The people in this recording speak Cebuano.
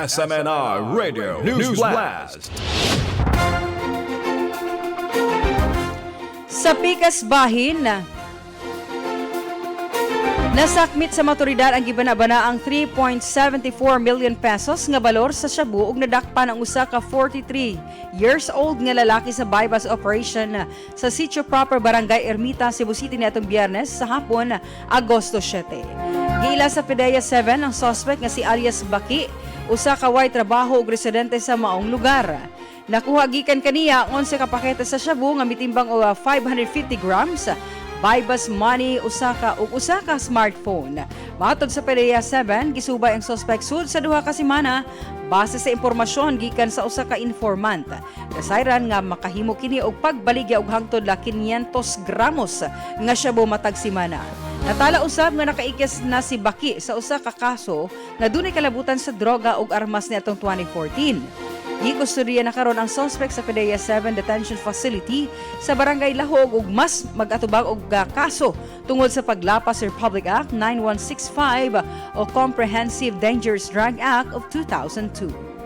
SMNI Radio News Blast. Sa pikas bahin, nasakmit sa maturidad ang gibana-bana ang 3.74 million pesos nga balor sa shabu ug nadakpan ang usa ka 43 years old nga lalaki sa bypass operation sa Sitio Proper, Barangay Ermita, Cebu City niadtong Biyernes sa hapon, Agosto 7. Giila sa PDEA 7 ang suspect nga si alias Baki, usa ka way trabaho ug residente sa maong lugar. Nakuha gikan kaniya ang 11 ka pakete sa shabu nga mitimbang og 550 grams, buy-bust money usa ka ug usa ka smartphone. Matod sa PDEA 7, gisubay ang suspect sud sa 2 ka semana base sa impormasyon gikan sa usa ka informant. Kasayran nga makahimo kini og pagbaligya og hangtod la 500 gramos nga shabu matag semana. Natala usab nga nakaikis na si Baki sa usa ka kaso nga dunay kalabutan sa droga ug armas niadtong 2014. Gikustodiya na karon ang suspect sa PDEA 7 Detention Facility sa Barangay Lahog ug mas mag-atubang og kaso tungod sa paglapas sa Republic Act 9165 o Comprehensive Dangerous Drug Act of 2002.